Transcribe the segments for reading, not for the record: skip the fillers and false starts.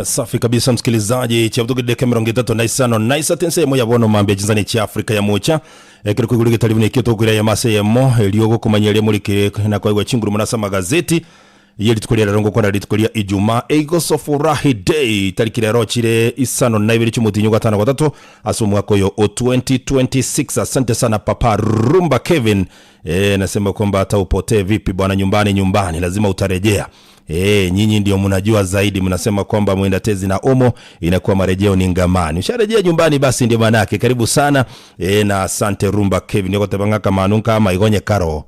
Safi kabisa msikilizaji, chiabutugideka 36 na isate ensemo ya bono mambia chinsani chia Afrika ya mocha ekero koigure getari buna ekio tokoira ya mase yemo erio gokomanya eria morikire na koigwa chinguru muna ase amagazeti ye rituko ria rero ngokwana rituko ria Ijumaa eigoso furahi day tariki rero chire isano na ibere chiomotinyi gatano gatato ase omwaka oyo o 2026 asante sana papa Rumba Kevin eh nasema kwamba hata upotee vipi bwana nyumbani nyumbani lazima utarejea Eh, nyinyi ndio mnajua zaidi, mnasema kwamba mwenda tezi na omo inakuwa marejeo ni ngamani. Usharejea nyumbani basi ndio maana yake. Karibu sana eh, na asante Rumba Kevin yoko kama kama igonye karo.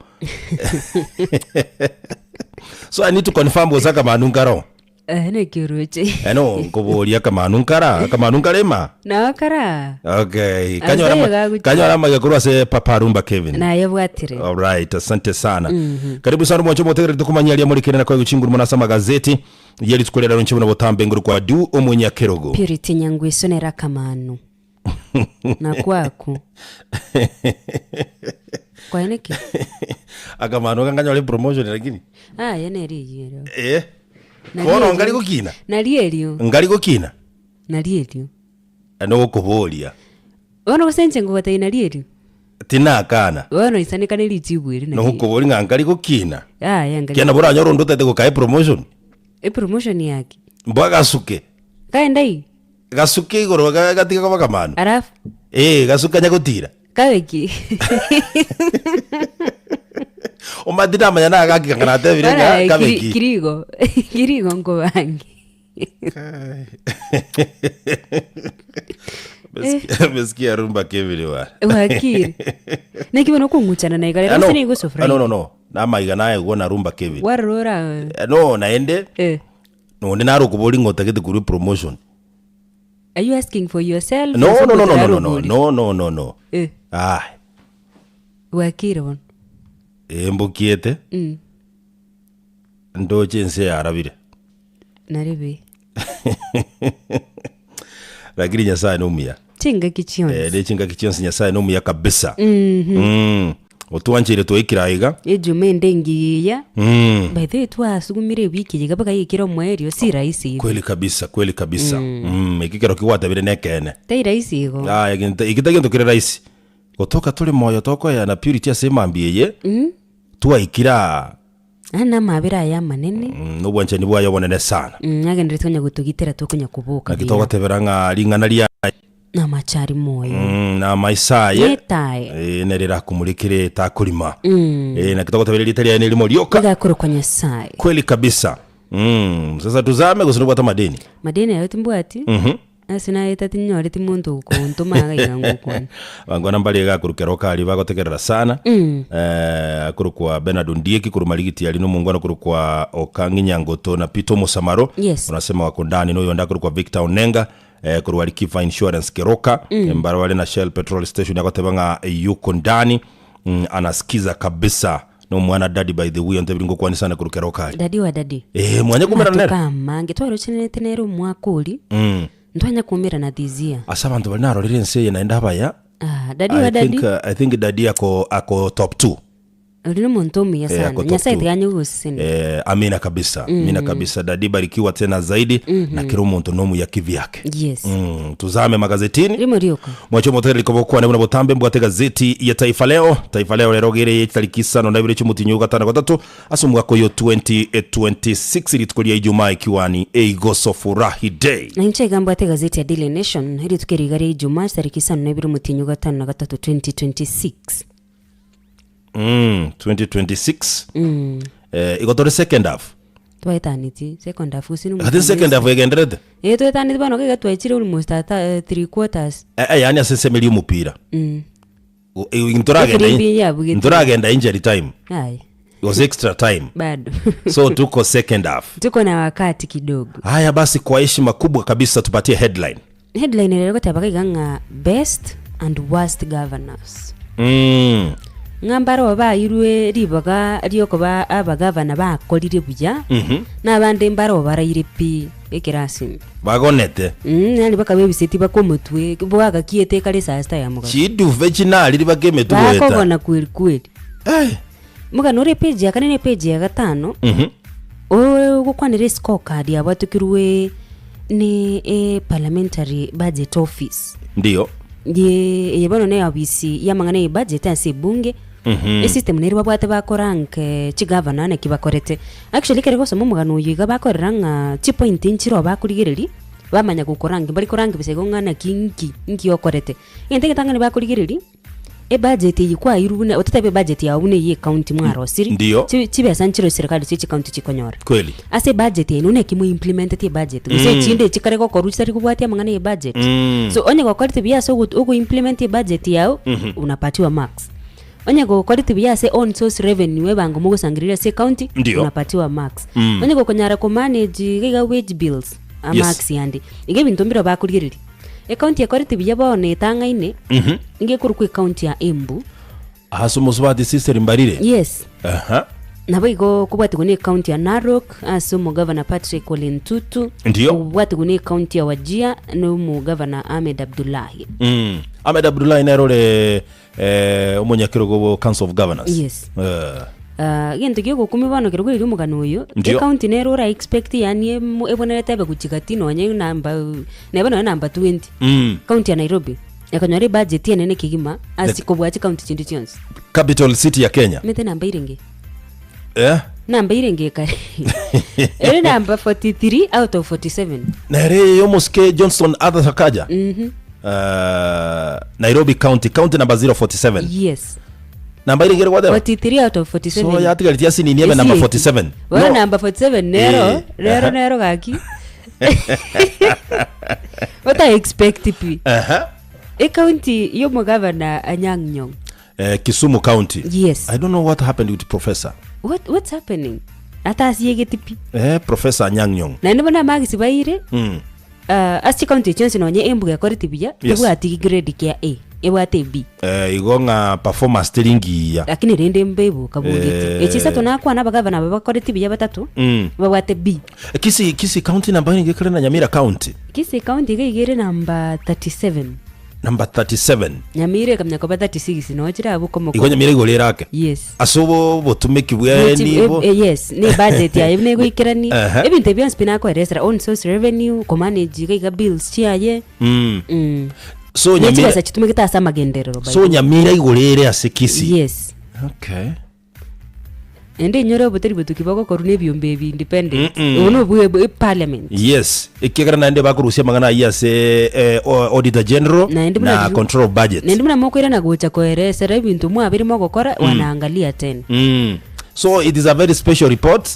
So I need to confirm gosaka manunkaro. Eh, nekioroche Eh, no nkoboria kamanu nkara kamanu nkarema nakara okay kanyora Azaye ma- gaguchi. kanyora magekuru ase papa Rumba Kevin nayebwatire Alright, asante sana. Karibu sana mwacho motegerere tukumanya aria muri kirena kwa guchinguru muna sama gazeti yeri tukorera ronche buna botambe nguru kwa du omunyakerogo. purity nyangwiso nera kamanu nakwaku kwaeneki Akamano kanganyore promotion lakini aya neriyero eh Bono ngari gukina narierio ngari gukina narierio no kuboria bono gosenche ngogotebia narierio tinakana bono isanika nerichibu eri no kuboria ng'a ngari gukina aya ngari kiana buranyora undu utete gukae promotion epromotion yake mbwa gasuke kaendai gasuke igoro ga- gatiga koba kamano arafu eh gasuke nyagutira kaweki omatinamanya nagakikangana atebire ng'a Bara, kiri- kabeki kirigo kirigo nkobange Umesikia rumba Kevin wa. wakiri nekibona okong'uchana naika Ah, rero no. ase nigo Ah, no no no. Namaiga naye kuona rumba Kevin. warora Eh, No naende eh. nonde narokobori ng'otagete korwa promotion. are you asking for yourself No Ase no no no no no no okotarobori? no no no no. Eh, Ah, wakire bono embokiete mm. ndoche ense yarabire. narebe Lakini Nyasaye nomuya. chingaki chionsi Eh, nechingaki chionsi Nyasaye nomuya kabisa. Mm. Otwancheire twaikira iga. ejuma ende engiya Mm. by the way twasugumire ewiki iga mpaka yaikire omoerio si rahisi igo Kweli kabisa, kweli kabisa. Mm. Ekikero kigwatabire nekene. tai rahisi igo Aya, gento ikita gento kire rahisi gotoka tore moyo tokoyana purity ase emambia eye twaikira Aya namabera aya amanene mm, nobwanchani bwaye obonene sana mm, agenderete konya gotogitera tokonya koboka naki buya. togotebera ng'a ring'ana ria namachari moyo mm, na maiso aye netae eh, nere rakumurikire takorima mm. eh, naki togotebera erita riaye nerimo rioka igakorokwa nyasaye kweli kabisa mm, sasa tuzame gose nobwate amadeni madeni ayo timbwati Mhm. ase naye tinyoreti monto okontoma iga iga ngokwana bangwana mbari igakorokera okari bagotegerera sana Mm. eh, akorokwa Bernard Ondieki korwa Marigiti ari nomongwana korokwa Okang'i Nyangoto na Peter Musamaro Yes. unasema wako ndani noyo nda korokwa Victor Onenga eh, korwa Rikifa Insurance Keroka mm. mbaro wale na Shell Petrol Station yakoteba ng'a yuko ndani mm, anasikiza kabisa no mwana daddy by the way ontebiri ngokwani sana korwa Keroka ari dadi wa dadi eh mwanya kumera nere tukamange twarochenete nere omwaka ori mm. ntwanya kumirana this year ase abanto bari narorire ense eye naende abaya ah, dadi wa I dadi think, uh, I think daddy ako, ako top 2 ori nomonto omuya Eh, sana ako top nyasaye two. tiganye gogosesenia Eh, amina kabisa mm. amina kabisa dadi barikiwa tena zaidi mm -hmm. na kila omonto nomuya kivyake yes mm, tuzame magazetini rimo rioka mwacho motegereri kobokwane buna botambe mbwate gazeti ya taifa leo taifa leo rero gere tariki isano na ibere chiomotinyi ogatano gatato ase omwaka oyo 2026 rituko ria ijumaa ikiwa ni eigoso furahi day na inche iga mbwate gazeti ya Daily Nation rituko eri iga ria Ijumaa tariki isano na ibere omotienyi ogatano na gatato 2026 mm, 2026 mm. eh, igo tore second half twaetanetie second half gose ati second half egenderete Eh twetanetie bono iga twaichire almost ata eh, three quarters eh, eh, yani ase ensemo eria omopira mm. O- eh, ntoragenda Efirimbi yabugete. ntoragenda injury time Aye It was extra time bado so tuko second half tuko na wakati kidogo haya basi kwa heshima kubwa kabisa tupatie headline headline ere goteba iga ng'a best and worst governors mm. ng'a mbaro bairwe ribaga riokoba abagavana bakorire buya mm-hmm. na abande mbaro baraire pi ekerasi bagonete mm, yani bakaba ebiseti bakomotwe bwagakiete kare saa sita ya mogaso chiduve chinariri bakemetugoeta bakogona kweli kweli eh. Mogano ore epage ya kane na epage ya gatano, Mhm. ogokwanera escorecard yabwatokirwe. Ne e parliamentary budget office. Ndiyo. Ye eye bono ne ofisi y'amang'ana ye budget ase ebunge. Esystem nere babwate bakorank chigavana naki bakorete. Actually ekero gosoma omogano oyo iga bakorera ng'a chipoint nchiroo bakorigereria, bamanya gokorank mbari korank bosa igo ng'a naki nki nki okorete. Egento egetang'ani bakorigereria, ebudget eye kwairwe buna ototebe ebudget yago buna eye ecounty mwarosirie, Ndiyo. chi chibesa nchire serikali chie chicounty chikonyora. Kweli. Ase ebudget eye naki mwa implementeti ebudget, gose echinde chikare gokorwa chitari kobwatia amang'ana ya ebudget. So onye gokorete buya ase ogo ogoimplementa ebudget yago, unapatiwa marks. Onye gokorete buya ase own source revenue ebango mogosangereria ase ecounty, Ndiyo. unapatiwa marks. Onye gokonyara komanage iga iga wage bills, amarks ande. Iga ebinto mbire bakorigereria. Ecounty ekorete buya bono etang'aine, nigo ekorokwa ecounty ya Embu. Ase omosubati Siseri mbarire. Yes. Aha. Nabo igo kobwatigwa na ecounty ya Narok ase omogavana Patrick Ole Ntutu. Ndiyo. Kobwatigwa na ecounty ya Wajir na omogavana Ahmed Abdullahi. Mm. Ahmed Abdullahi nere ore eh, omonyakerogo bo Council of Governors. Yes. Eh, Ah, egento kiogokumia bono kero kwerire omogano oyo, Ndiyo. ecounty nere ora expect yaani emo- ebwenerete ebe gochia gati nonye namba neba nonye namba 20. Mm. County ya Nairobi ekonyora ebudget enene kegima ase kobua chicounty chinde chionsi. Capital city ya Kenya. Omanyete namba irenge? Eh? Namba irenge ekare? Ere namba 43 out of 47. Nere yomosike Johnson Arthur Sakaja. Mhm. Uh, Nairobi County, county number 047. Yes. Namba irenge ere gwateba? 43 out of 47. So yatigareti asinini ebe number 47. Bono No. namba 47 nero, Eh, rero aha. nero gaki. Ota expect pi. Aha. Ecounty yomogavana Anyang' Nyong'o. Eh, Kisumu County. Yes. I don't know what happened with professor. What, what's happening? Ata asiegeti pi. Eh, Professor Anyang' Nyong'o. Naende bono amagisi baire Mm. uh, ase chicounty chionsi nonye Embu ekoreti buya Yes. tebwati grade kia A ebwate B Eh, igo ng'a performance teri ngiya. lakini rende mbeboka bogeti Eh. echi isato nakwana abagavana aba bakoreti buya batato Mm. babwate B Kisii, Kisii County namba ere ekere na Nyamira County. Kisii county iga iga ere namba 37 Number 37. Nyamira ekamanya koba 36 noo chire abwo Igo komoko Nyamira igoro ere ake. yes Ase obo obotumeki Mochi- bwaye nibo. eh, yes ne budget yaye buna egoikerani Ehe. ebinto ebi bionsi pi nakoeresera own source revenue komanage iga iga bills chiaye Mm. mm. So Ne Nyamira chibesa chitumegete ase amagenderero by so the way. Nyamira igoro ere ase Kisii. yes Okay. Naende inyore obotari botuki bogokorwa na ebiombe ebi independent. Mm-mm. Obo nobwe bwe parliament. Yes, ekiagera naende bakorusia amang'ana ayio ase eh, o- Auditor General Naende buna na riru- Control of Budget. Naende buna mokoirana gocha koeresera ebinto mwabere mogokora wanaangalia tena. Mm. So it is a very special report.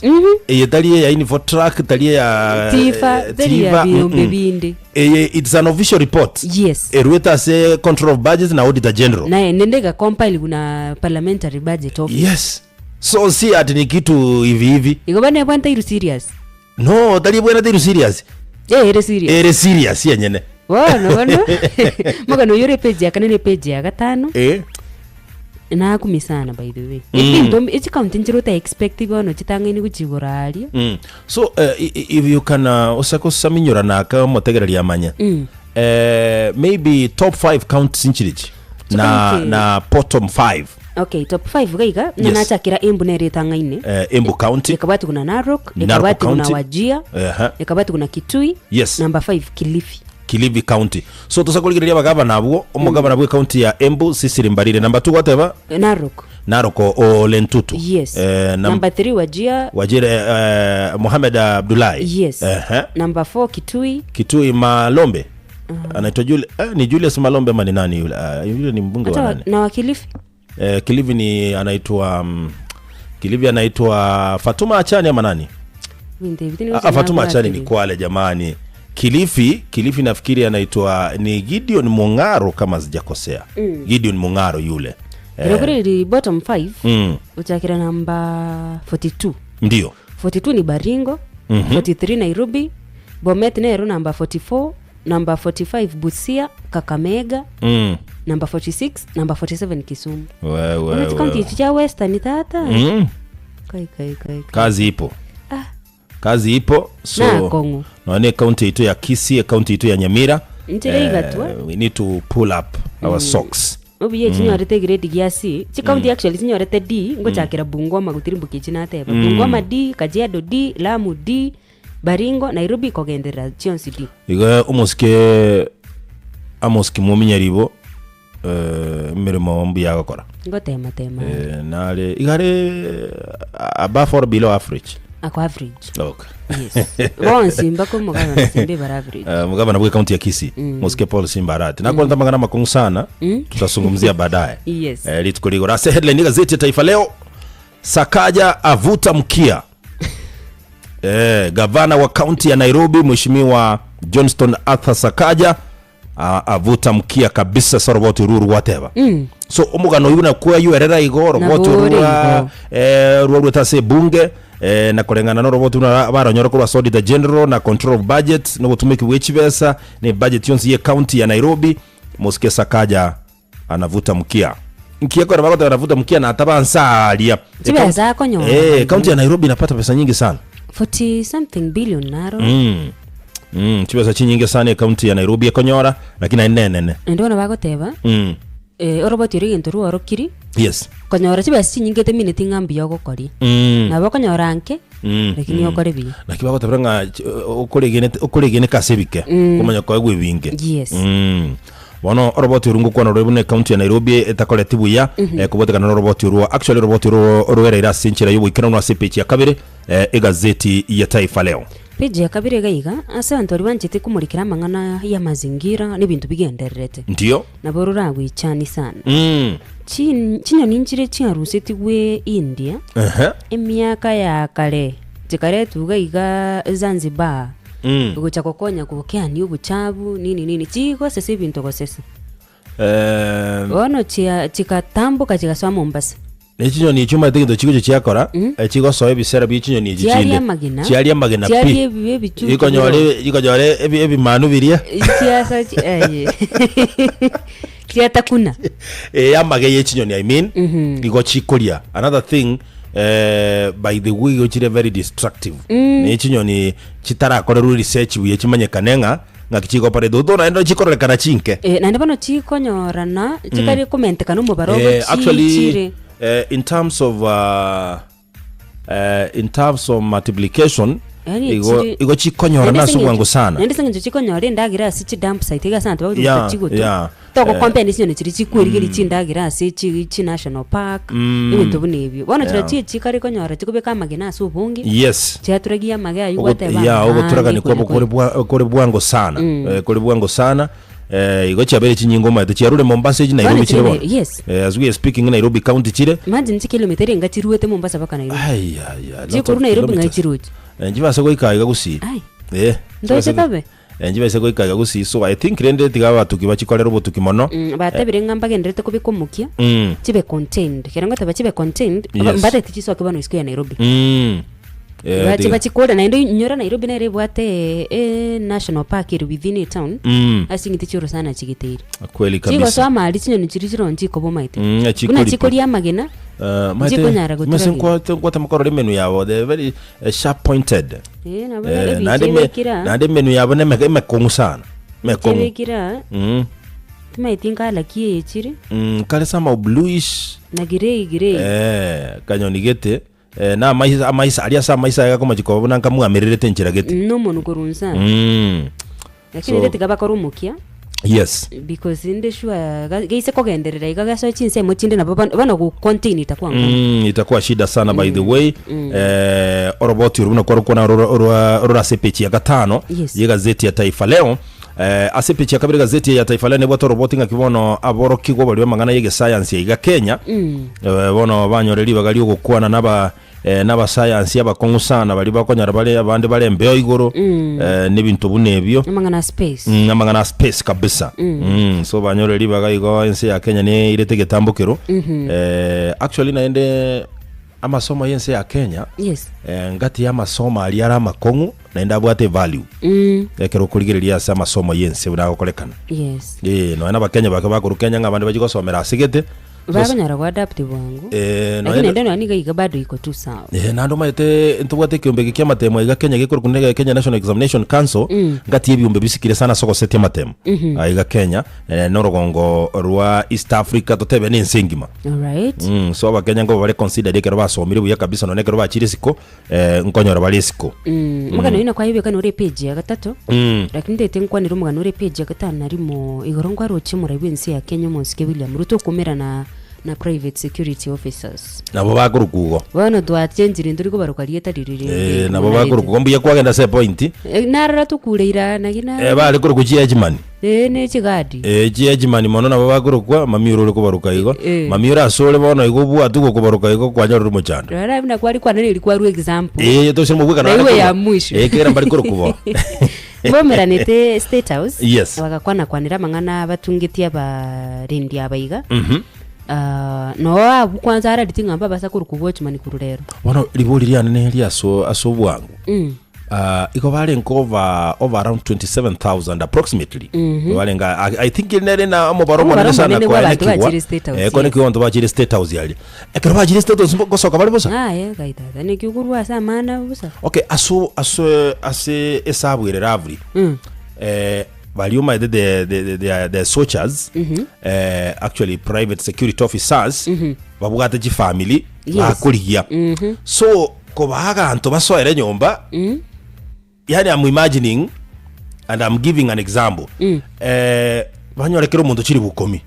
Eye tari eya Infotrak, tari eya Tifa, eh, tari ya Tifa, biombe mm-mm. binde. Eye it's an official report. Yes. Eruete ase Control of Budget na Auditor General. Naye nende ega compile buna parliamentary budget office. Yes. So si ati ni kitu hivi hivi. Igo bane ebwate iru serious. No, tari ebwenerete iru serious. Eh, ere serious. Ere serious yenyene. Bono bono mogano oyore page ya kane ne page ya gatano. Eh. Nakumia sana by the way. Ebinto mbi- echi county nchire ota expect bono chitang'aini gochigora aria. Mm. So uh, if you can uh, osakosaminyora naka omotegereria amanye. Mm. Eh, maybe top 5 counties nchirichi na County. na bottom 5 Okay, top 5 iga iga Yes. nachakera Embu nere etang'aine. eh, Embu County Ekabwati kuna Narok, Narok ekabwati kuna County. Wajir, Ehe. ekabwati kuna Kitui. Yes. Number 5 Kilifi. Kilifi County. So tosakorigereria abagavana abwo, omogavana bwe county ya Embu Cecily Mbarire. Number 2 gwateba Narok. Narok Ole Ntutu. Yes. Eh, nam, Number 3 Wajir. Wajir eh, eh, Mohamed Abdullahi. Yes. Ehe. Number 4 Kitui. Kitui Malombe. Anaitwa Juli, eh, ni Julius Malombe ama ni nani yule? Uh, yule ni mbunge wa Hata nani? na wakilifi. Eh, Kilifi ni anaitwa um, Kilifi anaitwa Fatuma Achani ama nani? Ah, Fatuma Achani ni Kwale jamani. Kilifi, Kilifi nafikiri anaitwa ni Gideon Mung'aro kama sijakosea. Mm. Gideon Mung'aro yule. Eh. bottom 5 Mm. uchakira namba 42. Ndio. 42 ni Baringo, 43 Nairobi, Bomet nero namba 44, namba 45 Busia, Kakamega, Mm. namba 46, namba 47 Kisumu. Wewe Ona county wewe. ichi cha Western tata. Mm. Kai kai kai. kai. Kazi ipo. Ah, Kazi ipo. So Na Kong'u. naone kaunti itu ya Kisii, kaunti itu ya Nyamira. Nchire igatwa. we need to pull up our socks. Obuya chinyorete grade gia C, chicounty actually chinyorete D, ngochakera Bungoma gotiri mbuki echi nateba. Bungoma D, Kajiado D, Lamu D, Baringo, Nairobi kogenderera chionsi pi. Igo omosike Amos Kimwomi Nyaribo eh, emeremo mbuya agokora. Ngotema tema are. Eh, nare iga are above or below average. Ako average. Okay. Yes. Bonsi mpaka omogabana Simba ebare average. Eh, mugabana bwe county ya Kisii mosike Paul Simba Arati nakorenta amang'ana amakong'u sana tutasungumzia baadaye Yes. eh, rituko rigoro ase headline ya gazeti ya Taifa Leo Sakaja avuta mkia eh, gavana wa kaunti ya Nairobi Mheshimiwa Johnston Arthur Sakaja a- avuta mkia kabisa ase oroboti oru rwateba mm. so omogano oyu buna kwaywerera igo oroboti Nabo oru ore rwa igo. eh, rwa rwete ase ebunge eh, na koreng'ana na oroboti buna baronyore korwa ase auditor general na control of budget na obotumeki bwe chibesa na ebudget yonsi ye county ya Nairobi mosike Sakaja anavuta mkia nkia kore bagoteba anavuta mkia na ataba nsaria Chibesa akonyora. eh, county ya Nairobi inapata pesa nyingi sana 40 something billion naro mm. Mm, chibesa chinyinge sana ekaunti ya Nairobi ekonyora lakini naende nenene Naende bono bagoteba mm. eh, oroboti oria egento rworokiri yes konyora chibesa chinyinge etemineti ng'a mbuya ogokoria mm. nabo okonyora nke Mm, lakini mm. okore buya naki bagotebera ng'a ch- okoregenete okoregeneka ase ebike komanya koegwa ebinge Yes. mm. Bono oroboti orwo ngokwana rore buna ecounty ya Nairobi etakoreti buya eh, kobotekana noroboti orwo actually oroboti orwo orwereire ase enchera y'oboikeranu ase epeji ya kabere eh, egazeti ya Taifa Leo. Page ya kabere iga iga, ase abanto baria banchete komorikera amang'ana y'amazingira na ebinto bigendererete, Ndio. nabo roragwechani sana. Mm. Chin- Chinyoni nchire chiarusetigwe India, Ehe. emiaka ya kare, chikaretwa iga iga Zanzibar, Mm. gocha gokonya gokeania obochabu nini nini, chigosesa ebinto gosesa. Eh, Bono chia chikatamboka chigasoa Mombasa. Ne chinyoni echio omanyete egento chigocha chiakora, eh, chigosoa ebisera bie chinyoni echi Chiaria chinde. amagena. Chiaria amagena pi. Chiaria ebi- ebichuchu Chikonyora biro. ebi- chikonyora ebi- ebimanu biria. Chiasa chi- aye. Chiatakuna. Eh, amage ye chinyoni I mean, igo chikoria. Another thing, eh, by the way igo chire very destructive. Ne chinyoni chitarakorerwa research buya chimanyekane ng'a ng'aki chigoparete. Oto naende chikororekana chinke. Eh, naende bono chikonyorana chikari komentekana omobaro obo Eh, actually chichire eh, in terms of uh, eh, in terms of multiplication Yaani igo chiri- igo chikonyorana Naende ase ase eng'encho- obwango sana naende ase eng'encho chikonyora endagera ase chidump site iga ase abanto bagocha Yeah, chigotu yeah. togocompare ne chinyoni chiria chikwerigeria chindagera ase chi chi national park ebinto buna ebio. Bono Yeah. chiria chie chikare konyora chikobeka amagena ase obonge yes chiaturagia amage aywo Ogo- gwateba yeah, ng'a ogoturagani nekore kwabo kore kore. bwa- kore bwango sana Eh, kore bwango sana Eh, igo chiabeire chinyinga omanyete chiarure Mombasa echi Nairobi Bono chire chire bono Nai- yes. Eh, as we are speaking Nairobi county chire Imagine chikilomita erenga chiruete Mombasa mpaka Nairobi. Ai, ai, ai, lot Chikorwa of Nairobi ng'ai kilometers. chiroche. Eh, nchibase goika iga gusii Ai. Eh, Ndoche nchibase- tobe? Eh, nchibaise goika iga gusii so I think rende tiga abatuki bachikorere obotuki mono Mm, batebire ng'a mbagenderete kobeka omokia Mm. chibe contained ekero ngoteba chibe contained Yes. mbateti chisoke bono isiko ya Nairobi Mm. Eh, Bache tiga- bachikore naende inyora Nairobi nere ebwate eh, national park ere within a town Mm. ase ching'iti chia orosana chigeteire kweli kabisa chigosoa amari chinyoni chiria chironchi chikobomaete Mm, buna chikoripa. chikoria amagena Eh, maete- Chikonyara mese goturagia. nkwate nkwate mokorora emenu yabo they very eh, sharp pointed Eh, nabo Eh, ebicha naende eme- ebekire naende emenu yabo neme- emekong'u sana emekong'u ebekire aa Mm, timaeti nkala ki eye chire mm, kare somehow bluish na grey grey eh, kanyoni gete eh, na amaisa amaisa aria ase amaisa aya gakomochia koba buna nkamwamererete enchera gete Mm, nomonwe korwa inse aa Mm. Lakini So- rende tiga bakore omokia yes because inde sure ga- geise kogenderera iga gesoe chinsemo chinde nabo bano bano go contain itakuwa ngumu. Mm, itakuwa shida sana by the way eh, oroboti oru buna kwarokwana rora ase epeji ya gatano Yes. yegazeti ya Taifa Leo eh, ase epeji ya kabere gazeti ya Taifa Leo nebwate oroboti ng'aki bono aborokigwa baria b'amang'ana y'egesayansi iga Kenya eh, bono banyore ribaga riogokwana naba eh, n'abasayansi abakong'u sana baria bakonyora bare abande bare embeo igoro eh, n'ebinto buna ebio Amang'ana a space. Mm, amang'ana a space kabisa mm. so banyore ribaga igo ense ya Kenya neirete egetambokero eh, actually naende amasomo y'ense ya Kenya Yes. eh, ngati y'amasomo aria are amakong'u naende abwate value Mm. ekero okorigereria ase amasomo y'ense buna agokorekana Yes. Eh, nonya na abakenya bake bakorwa Kenya ng'a abande bachie gosomera ase gete. Bakonyara go adapt bwango. Eh, Lakini nonya naende nonya niga iga bado iko tu sawa. Eh, naende omanyete ntobwate ekeombe eke kia amatemo aiga Kenya gekorokwa ne Kenya National Examination Council ngati ebiombe bisikire sana ase ogosetia amatemo aiga Kenya eh, na orogongo rwa East Africa totebe na ense engima. Alright. Mm, so abakenya nkoba bare considered ekero basomire buya kabisa nonye ekero bachire isiko eh, nkonyora bare isiko. Mm, omogano oyio nakwayebeka nore epage ya gatato Mm. lakini ntaete nkwanere omogano ore epage ya gatano na rimo igoro nkwaroche omorai bwense ya Kenya omosike William Ruto okomerana na na private security officers. Nabo bakorokwa igo. Bono twachenchire ntori kobaroka rieta riria rinde Eh, nabo rimonarete. bakorokwa igo mbuya kwagenda ase epoint. Eh, narora tokure ira naki na Eh, bare korokwa chiejimani. Eh, ne chigadi. Eh, chiejimani mono nabo bakorokwa mami ore ore kobaroka igo. Eh. Mami ore ase ore bono igo obwate gokobaroka igo kwanyorire omochando. Rora buna kwarikwana neri kwarwa example. Eh, tosire mobwekano Na are iwe korwa. ya mwisho. Eh, kera mbare korokwa bo. Mbaumeranete State House. Yes. Bagakwana-kwanera amang'ana abatungetie abarendi aba iga. Mhm. Ah, noo abwo kwanza arareti ng'a mbabasa korokwa watchman korwa rero. Bono ribori riane neri aso ase obwango. Mm. Ah, igo barenge over over around 27000 approximately. Barenge I, I think nere na omobaro Omobaro omonene sana omonene bwa abanto koenekigwa. bachire State House, Eh, koenekigwa abanto bachire State House aria. Ekero bachire State House ngosoka bare bosa. Aye gai tata naki okorwa ase amana bosa. Okay, aso ase ase esabu ere lovely. Mm. Eh, baria omanyete the, the, the, the, the soldiers eh, actually private security officers babwate chifamily Yes. bakorigia so kobaa aganto basoere nyomba yani I'm imagining and I'm giving an example eh, banyore kera omonto chiri bukomi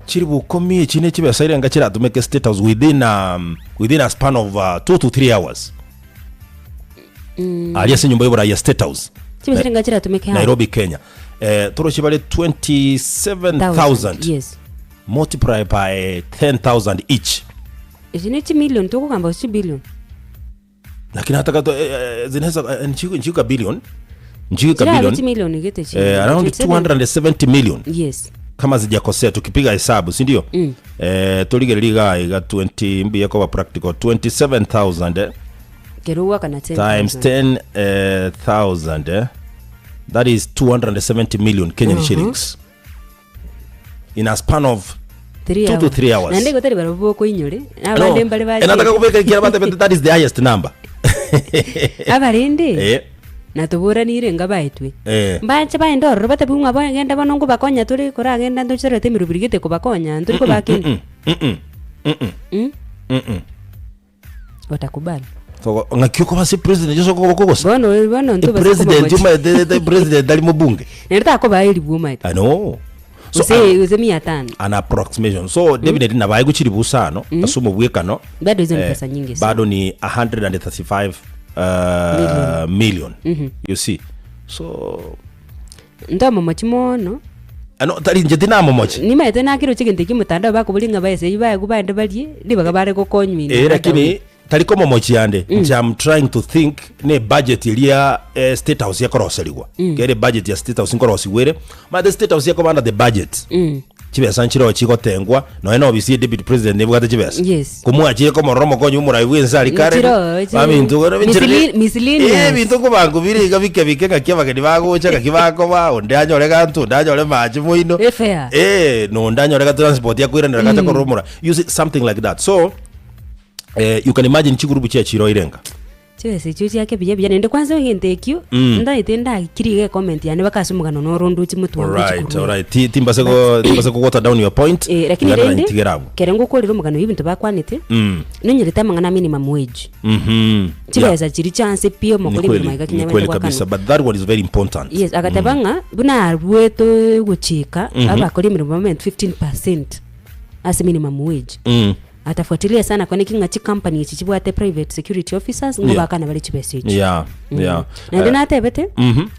chiri bukomi echi ne chibesa irenga chiratumeke state house within, um, within a span of uh, 2 to 3 hours aria ase enyomba y'oborai ya state house Chibesa irenga chiratumeke amo. Nairobi Kenya eh, toroche bare 27000 Yes. multiply by 10000 each Echi ne chimillion tokogamba gose chibillion. Lakini hata kato eh, eh, zinaweza eh, nchi nchi ka billion nchi ka Chirabe billion chimillion gete chi. eh, around 270 million Yes. kama sijakosea tukipiga hesabu si ndio? Mm. Eh, tuligereria iga iga 20 mbuya koba practical 27000 eh, Kero gwakana 10,000. times 10000 eh, that is 270 million Kenyan shillings in a span of Three two to hours. three hours. Naende igo tari barabwo bokoinyore abande mbare No, enataka bache kubeka ekiara batebete that is the highest number abarende eh, natoboranire nga baetwe eh. mbache baende ororo batebiwe ng'a bagenda bono nkobakonya tore koragenda ntocherete emeroberi gete kobakonya ntori kobaa kende Mm-mm. Mm-mm. Mm? Mm-mm. Otakubali. Togo- ng'aki okoba ase president Yeso okoba kogosa Bono bono ntobasa president komogocha. omaete te president ari mobunge Nere takoba elibu omaete. I know so Gose an, gose mia tano. an approximation so definitely nabaye guchiri busano ase omobwekano Bado hizo ni eh, pesa nyingi sana. bado ni 135 uh, million you see so Ntomomochi mono. Ano tari inche tinamomochi. Nimaete nakiroche egento ekio motandao bakoboria ng'a baese eyio baegwe baende barie, ribaga bare gokonywa ime Eh, lakini tari komomochi ande inche am trying to think ne budget eria eh, state house ekoroserigwa kere budget ya state house nkorosigwa ere omanyete state house ekoba under the budget chibesa nchiroo chigotengwa nonya na ofisi ya deputy president nebwate chibesa Yes. komwachire komorora omokonyi omorai bwa ense aria kare Nchiroo, chi- baminto Miscellaneous- miscellaneous. Eh, ebinto nkobango bire iga bike bike ng'aki abageni bagocha ng'aki bakoba onde anyore ganto onde anyore mache moino Efair. Eh, nonde anyore ga transport ya koiranera gacha korora omora you see something like that so eh, you can imagine chigurubu chia chiro irenga Chibesa echio chiake buya buya naende kwanza egento ekio ntaete ndakire iga ecomment yane baka ase omogano noro ndoche motwe one gochia Alright, korwa. alright. Ti- timbase go timbase go water down your point Eh, lakini Ngana rende ntigere abwo kere ngokorire omogano oyo ebinto bakwanete Mm. nonyerete amang'ana a minimum wage Mhm. chibesa chiria chianse pi Ni omokori kweli, emeremo iga ni kinya kweli bande kabisa goakanwa but that one is very important yes agateba ng'a buna arwete gochika abakori emeremo bamente 15% ase minimum wage Mm. Atafuatilia sana kwane ki ng'a chicompany echi chibwate private security officers ng'o Yeah. bakana bare chibesa echi. Yeah, yeah. Naende Eh, natebete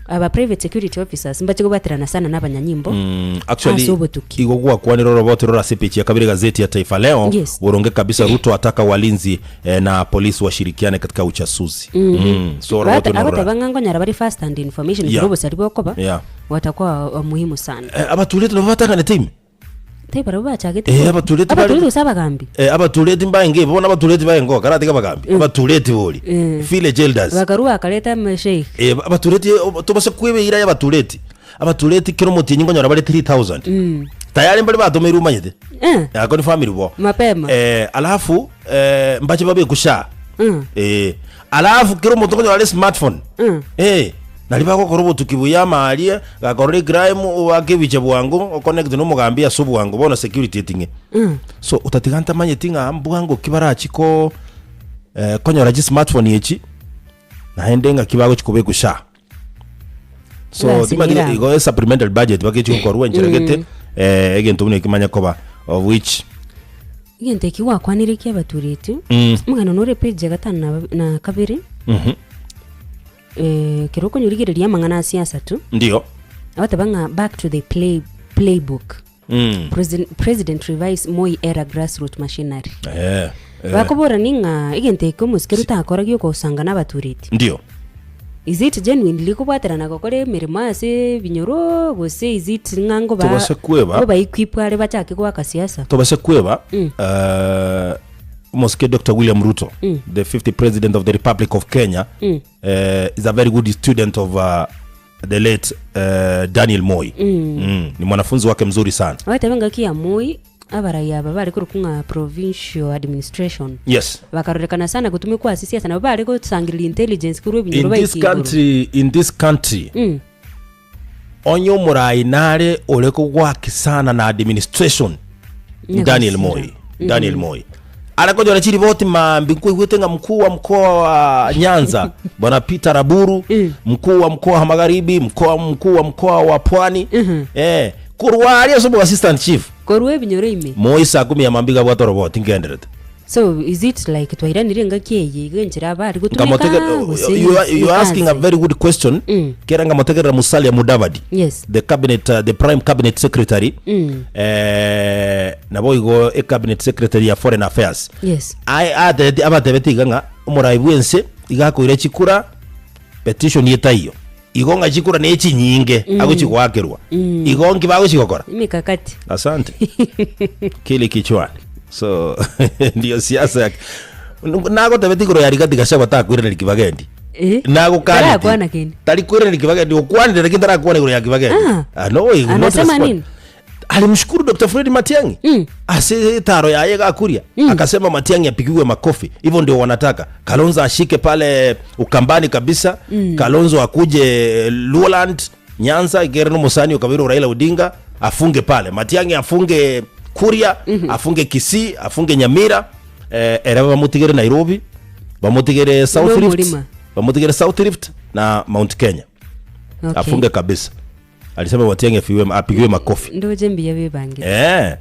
aba private security officers mbache kobwaterana sana na abanyanyimbo Mm, actually ase obotuki. igo gwakwanire oroboti rore ase epeji ya kabere gazeti ya Taifa Leo Yes. boronge kabisa Ruto ataka walinzi eh, na polisi washirikiane katika uchasuzi mm. so oroboti Bata- norora abateba ng'a nkonyora bare first hand information Yeah. ekero obosari bokoba Yeah. watakuwa wa muhimu sana. eh, abatureti nabo batanganete ime Tari barabwo bachagete Eh, ko- abatureti bare- abatureti gose abagambi Eh, abatureti mbaenge bono abatureti baenge okaratiga abagambi abatureti bori village elders bakarua bakareta amasheikh Eh, abatureti eh, tobase kwebeira ya abatureti abatureti kero omotienyi nkonyora bare 3000. Tayari mbare batomeirwe omanyete. Eh. Ako ni family bo. Mapema. Eh, alafu eh, mbache babekwe sha. Mm. Eh, alafu kera omonto okonyora are smartphone. Mm. Eh, nari bagokora obotuki buya amarie, gakorora ecrime oake ebicha bwango, oconnect na omogambi ase obwango bono security eting'e. Mm. So otatiga ntamanyeti ng'a mbwango ki barachi ko eh, konyora chismartphone echi, naende ng'aki bagochi kobekwa sha. So Egasi timanyeti nere igo esupplementary budget bagechi gokorwa enchera gete, eh, egento buna ekio manye koba of which Egento eki gwakwanire kia abatureti, Mm. omogano nore page ya gatano na ba- na kabere, Mhm. eh, ekero okonyorigereria amang'ana a siasa tu, Ndio. abateba ng'a back to the play, playbook. Mm. President, President revise Moi era grassroot machinery. Eh, eh. Bakobora ning'a egento eke omosike rutakora giokosanga na abatureti. Ndio. Is it genuinely kobwaterana gokora emeremo ase ebinyoro gose is it ng'a ngoba Tobase kweba. ngoba equip are bachake goaka siasa? Tobase kweba Mm. eh, omosike Dr. William Ruto Mm. the 50 president of the Republic of Kenya Mm. eh, is a very good student of uh, the late uh, Daniel Moi mm. Mm, ni mwanafunzi wake mzuri sana Abatebe ngaki ya Moi abarai aba bare korokwa ng'a provincial administration yes bakarorekana sana gotumekwa ase siasa nabo bare gosangereria intelligence korwa ebinyoro in this baika igoro. country in this country Mm. onye omorai nare ore kogwaki sana na administration Nyagosira. Daniel Moi Daniel Moi are konyora chiriboti mambi nkoigwete ng'a mkuu wa mkoa wa Nyanza bwana Peter Raburu mkuu wa mkoa wa Magharibi mkoa mkuu wa mkoa wa Pwani eh korwa aria ase obo assistant chief Korwa ebinyoro ime. Moi saa kumi ya mambi gabwate oroboti ngenderete So is it like twairanire engaki eye iga enchera abare gotumeka Nkamotegerera gose you are, you are asking a ni very good question Mm. kera nkamotegerera Musalia Mudavadi Yes. the cabinet uh, the prime cabinet secretary Mm. eh, nabo igo e cabinet secretary ya foreign affairs Yes. Aye, atebeti abatebeti iga ng'a omorai bwense iga akoira chikura petition etaiyo igo ng'a chikura ne chinyinge mm. agochi goakerwa mm. igo nki bagochi gokora Mikakati. asante kili kichwani so ndiyo siasa yake nagotebeti igoro ya Rigathi Gachagua takwiraneria kibagendi Eh? nagokaneti Tarakwana kende. tari kwiraneria kibagendi okwanire lakini tarakwana igoro ya kibagendi Ah. Ah, no, he will not Anasema respond. nini? alimshukuru Dr. Fred Matiang'i Mm. ase taro yaye gakuria akasema Matiang'i apigiwe makofi hivyo ndio wanataka Kalonzo ashike pale Ukambani kabisa Kalonzo akuje Luoland Nyanza igere no musani ukabiro Raila Odinga afunge pale Matiang'i afunge Kuria afunge Kisii afunge Nyamira eh, ere bamutigere Nairobi bamutigere South No Rift Murima. bamutigere South Rift na Mount Kenya Okay. afunge kabisa alisema Matiang'i afiwe apigiwe makofi Ndoche mbuya bebangete. eh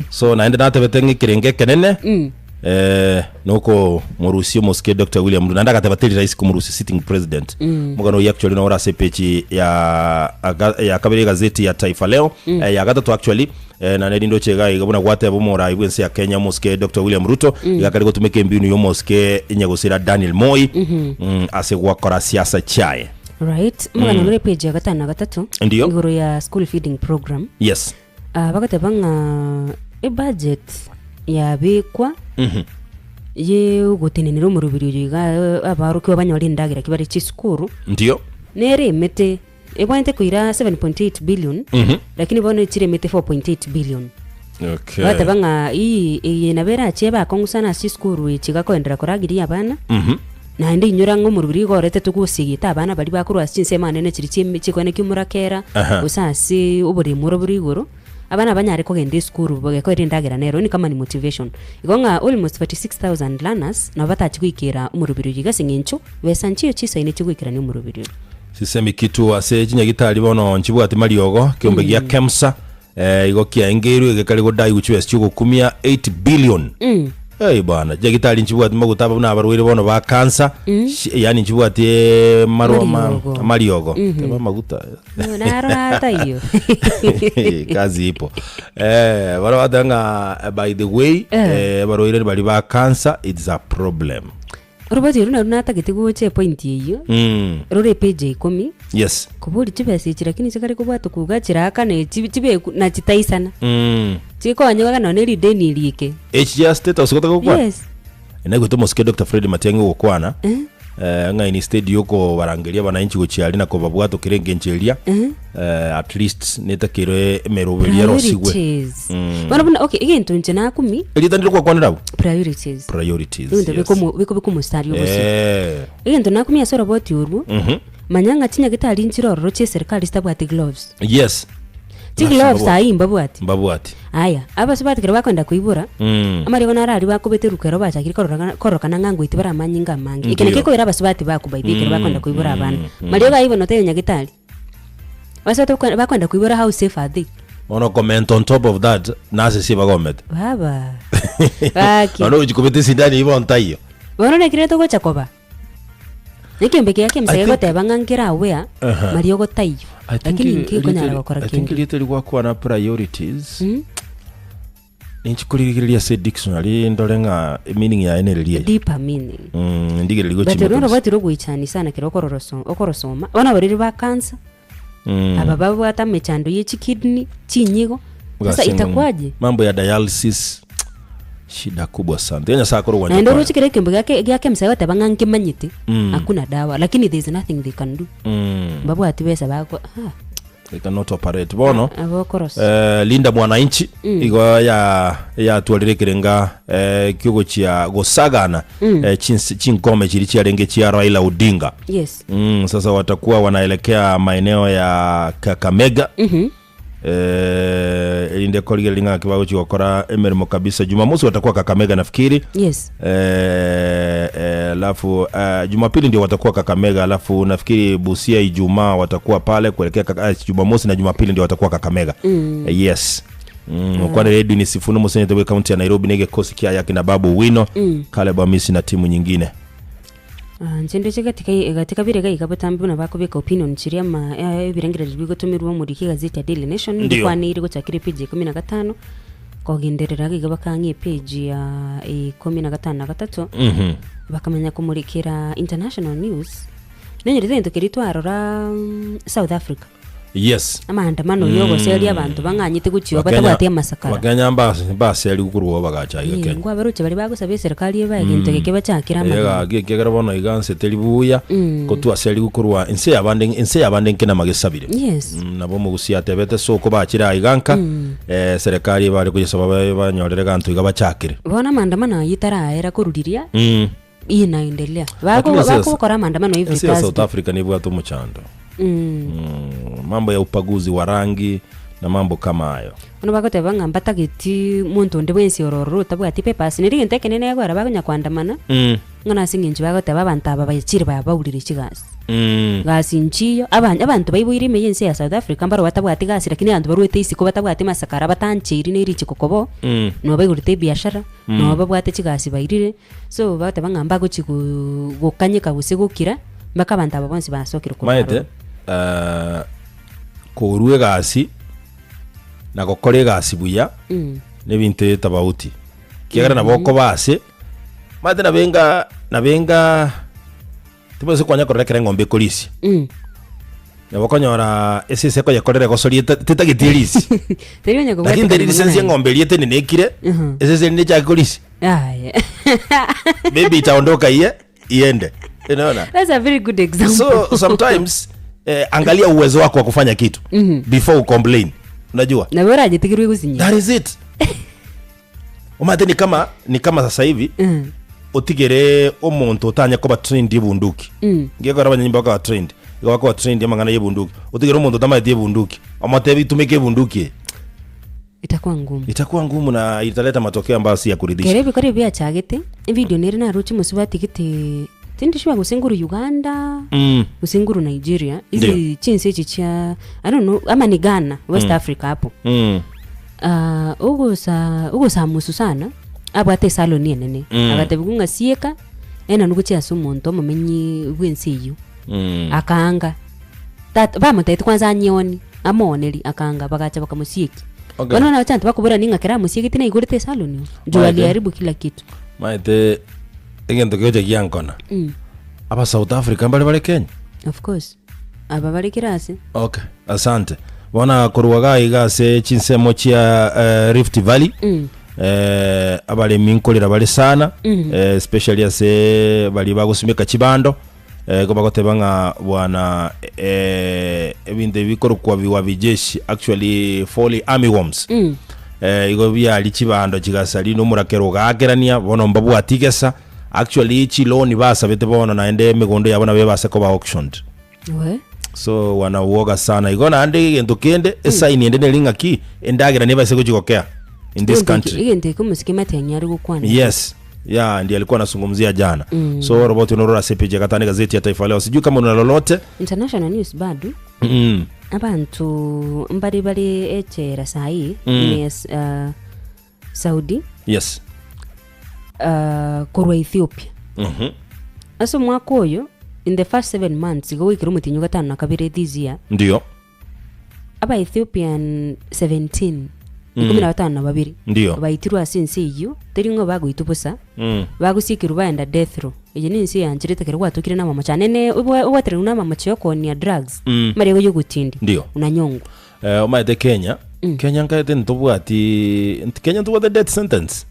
so naende natebete ng'a ekerenge ekenene Mm. eh, noko morusia omosike Dr. William Ruto naende agateba teri rahisi komorusia sitting president mm. Omogano oyio actually noro ase epeji ya aga, ya kabere egazeti ya Taifa Leo mm. eh, ya gatato actually eh, naende nindoche iga iga buna gwateba omorai bwense ya Kenya omosike Dr. William Ruto mm. iga kare gotumeka embinu ya omosike nyagosira Daniel Moi mm -hmm. mm, ase gwakora siasa chiaye Right. Omogano nore page ya gatano na gatato. Ndiyo. Igoro ya school feeding program. yes Ah, bagateba ng'a ebudget yabekwa mm -hmm. yegotenenera omoroberi oyo iga eh, abaorokiwa banyore endagera ki bare chisukuru Ndiyo. nere emete ebwenerete koira 7.8 billion Mhm. lakini bono echire emete 4.8 billion Okay. Bagateba ng'a ii eye nabo erache ebe akong'u sana ase chisukuru echi gakoenderera koragiria abana Mhm. Naende inyora ng'a omorweri igo oretete gosiegete abana baria bakorwa ase chinsemo anene chiria chi'emi chikwane ki'omorakera, Aha. gose ase oboremo ore bore igoro, abana banyare kogenda esukuru bagekorera endagera nero, yaani kama ni motivation. Igo ng'a almost 46000 learners nabo batachi goikera omoroberi oyio iga ase eng'encho besa nchiyo chisaine chigoikerania omoroberi oyo. Sisemi kitu ase chinyagitari bono nchibwati mariogo, ekeombe gia Kemsa Eh, igo kiaengeirwe egekare godaigu chibesa chiogokumia 8 billion Mm. Ei bwana chiagitari nchibwati maguta aba buna abarwaire bono ba cancer Shi- yaani nchibwati eh, marwa ma- Mariogo. mariogo Teba amaguta No, naro ataiyo. kazi ipo eh, bara bateba ng'a eh, by the way Eh. eh, abarwaire bari ba cancer it's a problem Oroboti oru naru natagete gocha epoint eyio, mm. rore epage ya ikomi, yes kobori chibesa echi lakini chikare kobwata kuga chirakane chi- chibeku na chitaisana. mm. Chikonyegwa nonye rideni riike. Echi chia state house gotaka gokwana Yes. naigwete omosike Dr. Fred Matiang'i ogokwana Eh. Eh, ng'a instead yokobarangeria abananchi gochia aria na kobabwata okere engencho eria eh, at least netakeire emeroberi erosigwe Priorities. Bono buna okay egento inche nakumi erieta ndire gwakwanera abwo priorities. priorities Ebinto yes. bikomo bikobeka omostari obosio. Eh, Egento nakumi ase oroboti orwo, manya ng'a chinyagitari nchire ororo chia eserikari chitabwati gloves. yes Chigloves aye mbabwati. mbabwati Aya, abasubati ekero bakoenda koibora, Mm. amariogo naro aria bakobeta eruko ero bachakire korora kororokana ng'a ngoiti bare amanyinga amange. Eke Ndiyo. nakio ekoira abasubati bakwa by the way ekero bakoenda koibora abana. Mariogo ayio bono taiyo nyagetari. Abasubati bakoenda bakoenda koibora how safe are they? Bono comment on top of that nase ase bagomete Baba! Gaki. Nonya ogochi kobeta esindani eyio bono taiyo. Bono naki rero togocha koba? Ekeombe keria I ki'emisa think- gegoteba ng'a nkere aware, Aha. mariogo taiyo, I think lakini nkekonyara erieta- gokora I think kende. erieta rigwakwana priorities Mm? ninchi korigereria ase dictionary ndore ng'a meaning yaye nereri eye Deeper meaning. Mm, ndigererie But gochimeka orwo kabisa. oroboti rogoichani sana ekero okororoso okorosoma, bono abarwaire ba cancer, Mm. aba babwate emechando ye chikidney, chinyigo, sasa Gase ng'o- itakuwaje? Mambo ya dialysis shida kubwa sana. Tiga Nyasaye akore ogwancha Naende kwaye. oroche kera ekembe giake giake emsa goteba ng'a nkemanyete, Mm. hakuna dawa, lakini there is nothing they can do. Mm. Mbabwati besa bako ah, They cannot operate. Bono abo okorosa. eh, Linda Mwananchi igo ya yatwarire ekerenga eh, kiogochia gosagana eh, chins- chinkome chiri chiarenge chia Raila Odinga. Yes. Mm, sasa watakuwa wanaelekea maeneo ya Kakamega Mhm. eh, erinde korigereria ng'a bagochi gokora emeremo kabisa. Jumamosi watakuwa Kakamega nafikiri. Yes. Eh, eh, alafu eh, Jumapili ndio watakuwa Kakamega, alafu nafikiri Busia Ijumaa watakuwa pale kuelekea kaka, eh, Jumamosi na Jumapili ndio watakuwa Kakamega. Mm. Eh, yes. Mm, mm. Kwani Edwin Sifuna museneta wa kaunti ya Nairobi nege kosi kia yake na Babu Wino mm. Caleb Amisi na timu nyingine. Ah, inche ndoche katika katika bire gaiga botambe buna bakobeka opinion chiria ama eh, ebirengererio bigotomerwa omoriki egazeti ya Daily Nation Ndio. ndikwaneire gochakera epage ya ikomi na gatano kogenderera iga bakang'a epage ya ikomi na gatano na gatato Mhm. bakamanya komorikera international news nonyorete egento keria twarora mm, South Africa Yes. Amaandamano y'ogoseria abanto bang'anyete gochia Bakenya- batabwati amasakara. Bakenya mbase mbaseri korwa bagacha iga Eh, Kenya. nkwabaroche baria bagosaba eserikari ebae egento geke bachakere Eye amagena. gaki ekiagera bono iga nse teri buya ko twaseri korwa ense yabande ense yabande nke namagesabire. Yes. Mm, nabo omogusi atebete soko bachire aiga nka eh, serikali ebare koyesaba ba- banyorere ganto iga bachakere. Bono amaandamano ayio taraera korwa riria Mm. inaendelea. Lakini Bako ense ya- bakogokora amaandamano every ense ya South Thursday. Africa nebwate omochando. Mm. Mm, mambo ya upaguzi wa rangi na mambo kama hayo. Bono bagoteba ng'a mbatageti monto onde bwensi ore ororo otabwati papers, neri egento ekenene ekogera bakonya koandamana, Mm. ng'a nase eng'encho bagoteba abanto aba bachire babaurire chigasi. Mm. Gasi nchiyo, aba abanto baiboire ime y'ense ya South Africa mbaro batabwati gasi lakini abanto barwete isiko batabwati masakara batancheiri na erichiko kobo, Mm. nabo baigorete ebiashara, nabo babwate chigasi bairire, so bagoteba ng'a mbagochi go gokanyeka gose gokira, mpaka abanto aba bonsi basokire korwa Maete, aroro. eh, korwa egasi na gokora egasi buya Mm. nebinto etabauti kiagera nabo okoba ase maete nabenga nabenga tibase kwanya korora ekero eng'ombe ekorisia Mm. nabo okonyora esese ekoyekorera egosoria eta- tetageti erisi Teri onye lakini kobwatekana teri risensi mang'ana aya. eng'ombe eria etenenekire Mhm. esese eria nechake korisia Aye. maybe itaondoka iye iende unaona That's a very good example. so sometimes eh, angalia uwezo wako wa kufanya kitu mm -hmm. before u complain unajua na wewe urajitigirwe gusinya that is it omate ni kama ni kama sasa hivi Mm. otigere omonto otanya koba trained ebunduki Mm. ngekora abanyanyimba bakaba trained igo bakoba trained amang'ana ya ebunduki otigere omonto otamaeti ebunduki omotebi tumeka ebunduki eye Itakuwa ngumu. Itakuwa ngumu na italeta matokeo ambayo si ya kuridhisha. Kere ebikoro ebi biachagete, evidio nere naroche mosubati gete tindi sure gose nguru Uganda Mm. gose nguru Nigeria izi Ndio. chinse echi chia I don't know ama ni Ghana West Africa hapo Mm. Ah, ogosa ogosamusu sana abwate esaloni enene Mm. agatebiwa ng'a sieka enanu gochia ase omonto omomenyi bwense eyio Mm. akaanga Tata, bamotebetie kwanza anyeoni, amooneri, akaanga, bagacha bakamosieki. Okay. Bono nabacha abanto bakoborania ng'a kera amosiegeti naigorete esaloni oo, juu Maete. aliharibu kila kitu. Maete egento kegocha giankona Mm, aba South Africa mbare bare Kenya of course. Aba bare kera ase. okay asante bono korwa iga iga ase chinsemo chia eh, Rift Valley Mm. eh, abaremi nkorera bare sana Mm. eh, especially ase baria bagosimeka chibando. Eh, igo bagoteba ng'a bwana eh, ebinto ebi bikorokwa viwavijeshi actually fall armyworms Mm. eh, igo biari chibando chigasari na omorakera ogaakerania bono mbabwati gesa actually chiloni basabete bono naende emegondo yabo nabo ebase koba auctioned We. so wanauoga sana igo naende egento kende esaini ende neri ng'aki endagera nebase gochi gokea in this Egento eke- country egento eke omosike Matiang'i are gokwana yes ya ndiye alikuwa anazungumzia jana mm. so roboti unorora ase page ya gatano gazeti ya taifa leo sijui kama una lolote International news bado mm. abanto mbare bare echela sahi mm. uh, Saudi yes uh, korwa Ethiopia mm -hmm. ase omwaka oyo in the first seven months igo goikera omotienyi o gatano na kabere this year ndio aba Ethiopian 17 ikomi na batano na babere Ndio. baitirwe ase ense eyio teri ng'a bagoitwa bosa mm. bagosikirwa baenda death row eye ne ense eyancherete ekero gwatokire na amamocho anene obwa- obwatererwe na amamocho ya okoonia drugs Mm. amariogo ya ogotindi Ndio. unanyongwa Eh, omaete kenya kenya nkaete ntobwati nti- kenya ntobwate death sentence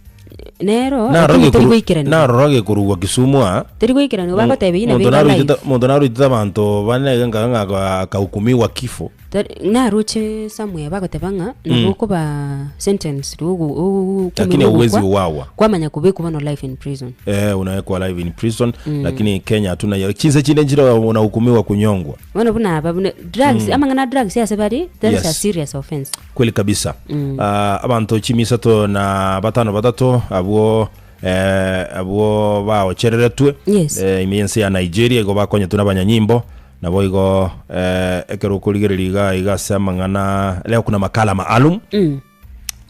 Nero Narora lakini teri gekoru- goikeranigwa. narora gekorugwa Kisumu aa. Teri goikeranigwa bagoteba eyio nabo Monto iga naroitete- life. monto naroitete abanto bane nka ng'a akahukumiwa kifo. Tari naroche somewhere bagoteba ng'a nabo okoba sentenced ogo- ogo- Lakini okomerwa hauwezi ogokwa, uwawa. kwamanya kobekwa bono life in prison. Eh, unawekwa live in prison lakini Kenya hatuna hiyo. Chinse chinde nchire unahukumiwa kunyongwa. Bono buna aba buna drugs amang'ana a drugs ase bare that is a Yes. serious offense. Kweli kabisa. Ah, abanto chimisato na batano batato abwo eh, abwo baochereretwe Yes. eh, ime y'ense ya Nigeria igo bakonyetwe n'abanyanyimbo nabo igo eh, ekero okorigereria iga iga ase amang'ana leo kuna makala maalum Mm.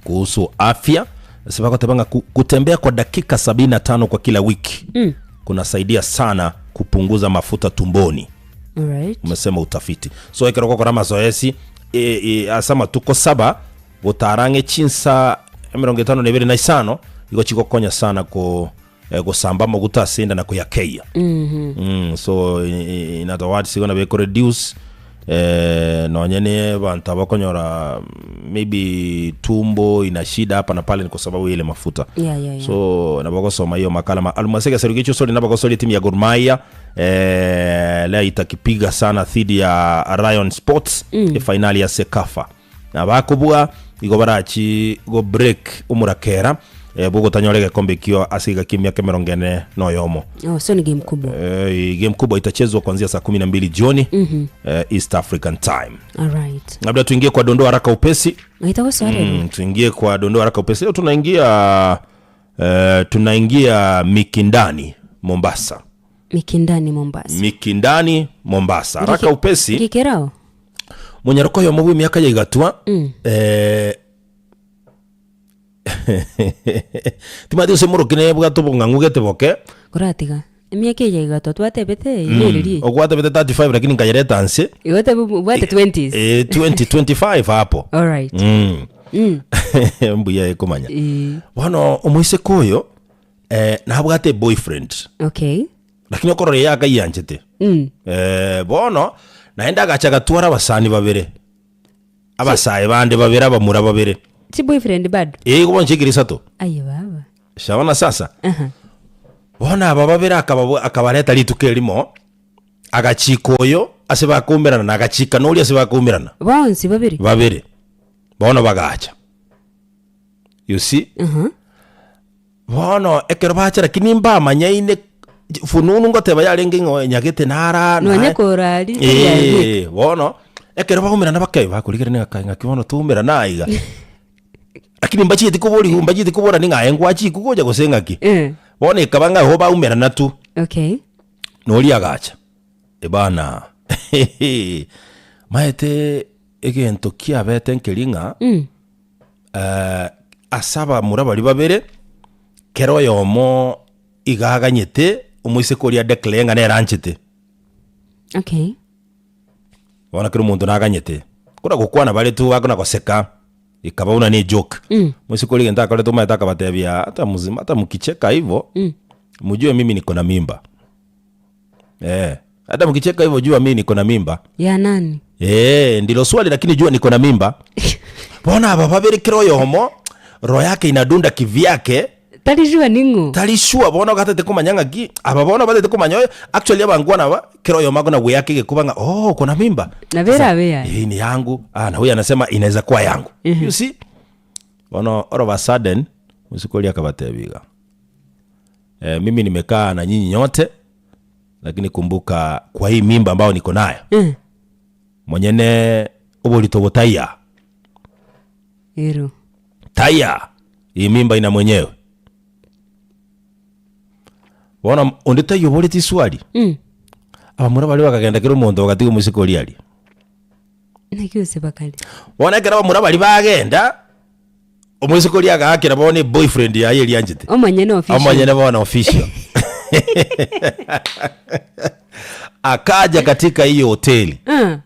kuhusu afya ase bagoteba ng'a ku- kutembea kwa dakika 75 kwa kila wiki Mm. kunasaidia sana kupunguza mafuta tumboni Alright. umesema utafiti so ekero ogokora amazoezi e, e, ase amatuko saba gotara ng'e chinsa emerongo etano na ibere na isano igo chigokonya sana ko eh, gosamba amaguta ase enda na koyakeia Mhm. mm, so i- i- in other words igo nabo ekoreduce eh, nonye ne abanto abakonyora maybe tumbo ina shida hapa na pale ni kwa sababu ya ile mafuta Yeah, yeah, yeah. so nabo gosoma iyo makala maalum ase egesero giacho sori nabo gosoria timu ya Gor Mahia eh, leo itakipiga sana dhidi ya Rayon Sports mm. efainali ya Sekafa na bakobua igo barachi go break omorakera eh, bogotanyora egekombe ekio ase iga kia emiaka emerongo ene na oyomo Oh, so ni game kubwa. eh, game kubwa itachezwa kuanzia saa 12 jioni mm-hmm. eh, East African time Alright. labda tuingie kwa dondoo haraka upesi Naita gosarerwa. mm, tuingie kwa dondoo haraka upesi leo tunaingia eh, tunaingia Mikindani Mombasa Mikindani Mombasa. Mikindani Mombasa haraka upesi Gikerao. monyaroka oyomo bwa emiaka ya igatwa mm. eh, timanyeti gose moroki nebwate obong'ang'u gete boke Koratiga. Emiaka eye igatwa twatebete mm. ogwatebete 35 lakini nkayereta nse Igo tebe obwate 20s. eh, 2025 hapo Alright. mm. mbuya ekomanya Eh, bono omoiseke oyo eh, nabwate boyfriend okay. Lakini okorora eye akaianchete. Mm. Eh, bono naende agacha agatwara abasani babere abasae bande babere abamura babere Chi boyfriend bado? Eh, igo bono chiekire isato Aye baba. shaona sasa Aha. bono aba babere akababwa akabareta rituko erimo agachika oyo ase bakoumerana na agachika noria ase bakoumerana Bonsi babere. babere bono bagacha you see Aha. Bono ekero bacha lakini mbamanyaine fununu ngoteba yarenge ng'a nyagete nara Nonya naye korari tari aye Eh, bono ekero baumerana bake bakorigerania ng'a kai ng'aki bono twaumerana aiga lakini mbachieti koboriwu mbachieti koborani ng'a aye ngwachikwa gocha gose ng'aki Eh. bono ekaba ng'a igo baumerana tu Okay. noria agacha ebana maete egento kiabete nkeri ng'a Mm. Eh, ase abamura baria babere, kera oyomo iga aganyete omoiseke oria adeclare ng'a nere anchete. Okay. Bono kera omonto naganyete, kora gokwana bare tu bakona goseka, ekaba buna ne ejoke. Mm. Omoiseke oria egento akorete omanyete akabatebia hata mzima hata mkicheka hivo, Mm. mjue mimi niko na mimba. Eh, hata mkicheka hivyo jua mimi niko na mimba. Ya nani? Eh, ndilo swali lakini jua niko na mimba. Bono aba babere kera oyomo roho yake inadunda kivyake. Tari sure ning'o? Tari sure bono gatete komanya ng'aki, aba bono batete komanya oyo, actually abangwana aba, kera oyomo akona goeaka egekuba ng'a ooh uko na mimba. Nabo Sasa, erabe yaye. hii ni yangu, ah na huyu anasema inaweza kuwa yangu. You see? Bono all of a sudden, mosike oria akabatebia iga, eh, mimi nimekaa na nyinyi nyote, lakini kumbuka kwa hii mimba ambayo niko nayo, monyene oborito botaiya. Ero. Taiya, hii mimba ina mwenyewe. Bono onde taiyo oboreti swali, abamura baria bakagenda kera omonto bagatiga omosike oria aria. Naki gose bakare. Bono ekero abamura baria bagenda, omoiseke oria agaakera bono eboyfriend yaye eria anchete. Omonyene official. Omonyene bono official. Akaja katika hiyo hoteli. Ah.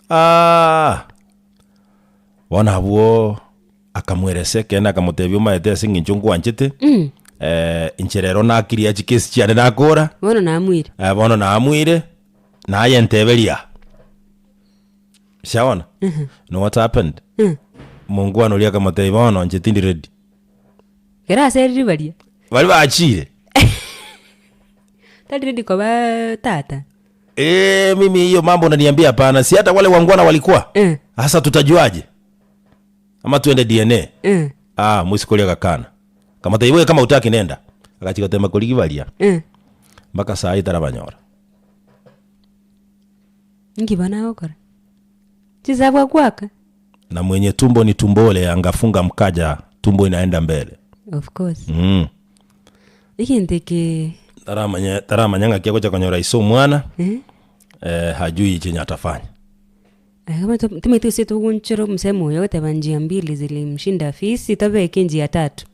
Ah. Bono abwo akamweresa ekeene akamotebia omaete ase eng'encho nkwanchete, inche rero nakirie chikesi chiane nakora, Bono namuire. bono namuire, naye nteberia. Shaona? Know what happened? Mongwana oria akamotebia bono inche tindi ready. Ekero aserire baria. Baria bachire. Tari ready koba tata. Eh, mimi hiyo mambo unaniambia hapana. Si hata wale wangwana walikuwa. Sasa tutajuaje? Ama tuende DNA? Ah, mwisiko oria agakana. Akamotebia wewe kama hutaki nenda. Agachia gotema korigia baria. Mpaka saa hii tarabanyora. Inki bono agokora? Chisabu akwaka? Na mwenye tumbo ni tumbole angafunga mkaja tumbo inaenda mbele. Of course. Mm. Egento eke Taramanya taramanya ng'aki agocha konyora ise omwana eh? eh, hajui chenye atafanya. Aya bono timanyeti gose togonchora omosemo oyo ogoteba njia mbili zilimshinda fisi tobeke njia tatu.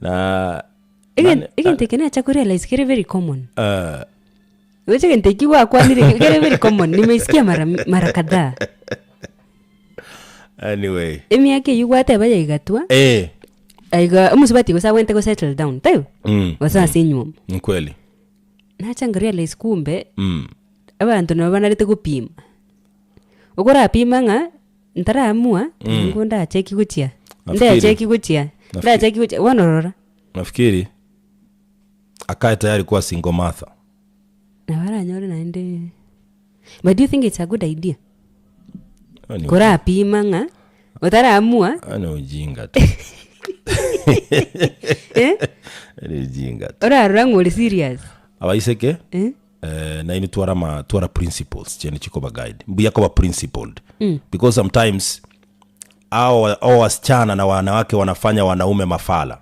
Na Egen- Egento eke nacha korealize kere very common. eh, Roche egento ekio gwakwanire kere very common nimeisikia mara mara kadhaa. anyway Emiaka eyio gwateba yaigatwa, eh, aiga omosubati gose agwenerete go settle down, taibo? mm, Gose ase enywomo. ni kweli Nacha nkarealize kumbe, mm. abanto nabo banarete gopima. Okorapima ng'a ntaraamua, nigo ndacheki gochia, Nafikiri- ndacheki gochia, Nafikiri- ndacheki gochia, bono rora. Nafikiri akae tayari kuwa single mother. Nabo aranyore naende but do you think it's a good idea? Hayo ni Korapima ng'a otaraamua hayo ni ujinga tu. eh, Hayo ni ujinga tu. orarora ng'a ore serious Abaiseke eh? eh, nainwe twara ama twara principles chiane chikoba guide mbuya koba principled because sometimes hao hao wasichana na wanawake wanafanya wanaume mafala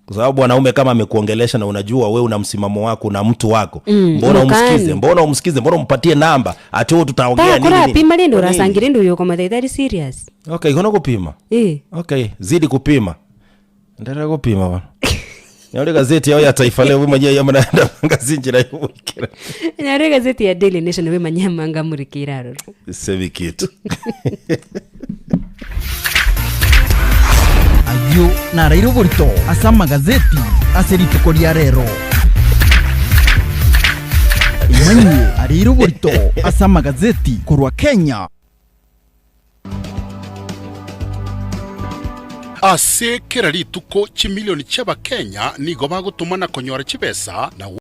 kwa sababu wanaume kama amekuongelesha na unajua we una msimamo wako na mtu wako mbona mukani. umsikize mbona umsikize mbona umpatie namba ati wewe tutaongea nini nini? Korapima rende Kwa nini? orasangire rende oyo okomotebia tari serious okay ikono kupima eh. okay zidi kupima endelea kupima bana Nyore gazeti yao ya Taifa Leo mwenyewe yamanaenda ngazinjira yobukira Nyore gazeti ya Daily Nation wemanye amanga amurikire aroro. Semi kitu. Ayio naraire oborito ase amagazeti ase rituko ria rero. Imanyie areire oborito ase amagazeti korwa Kenya. Ase kera rituko chimilioni chi'Abakenya nigo bagotoma na konyora chibesa na.